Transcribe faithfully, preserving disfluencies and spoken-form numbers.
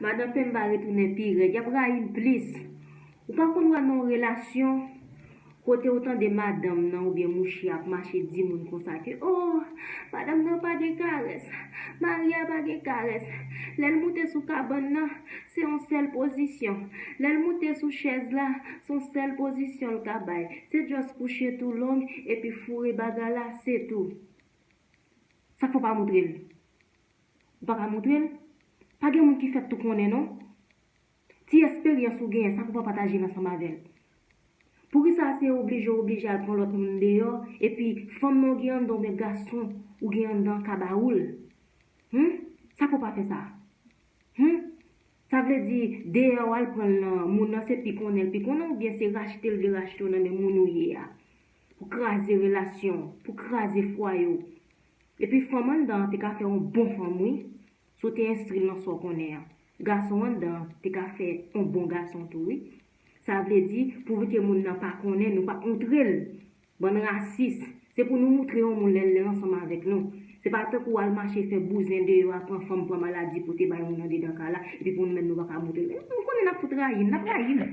Madan Pemba retounen pi rèd, y ap rayi m plis. Ou pa konn wè nan yon relasyon, kote ou tande madanm nan oubyen mouche ap mache di moun konsa ke, oh, madanm nan pa gen karès, mari a pa gen karès. Lè l moute sou kabann nan, se yon sèl pozisyon. Lè l moute sou chèz la, se yon sèl pozisyon l ka bay. Se just kouche tou long epi foure bagay la, se tou. Sa k fè w pa montre l? Ou pa ka montre l? Pa gen moun ki fèt tou konnen non. Ti esperyans ou genyen, sa pou pa pataje l ansanm avè l? Poukisa se oblije w oblije al pran lòt moun deyò, epi fanm nan w gen anndan oubyen gason ou gen anndan ka ba ou l? Hum? Sa pou pa fè sa? Hum? Sa vle di, deyò w al pran l nan, moun nan se pi konnen l pi konnen oubyen se rachte l vle rachte w nan men moun ou ye a? Pou kraze relasyon, pou kraze fwaye w. Epi fanm anndan an te ka fè yon bon fanm wi. Si w te enstri l nan sa w konnen an. Gason anndan an te ka fè yon bon gason tou wi. Sa vle di, pouvi ke moun nan pa konnen, nou pa montre l. Bann rasis. Se pou nou moutre yon moun lè l ansanm avèk nou. Se pa tankou w al mache fè bouzen deyò a, pran fanm, pran maladi, pote bay moun andedan kay la, epi pou nou menm nou pa ka moutre l. Nou konnen n ap fout rayi l, n ap rayi l.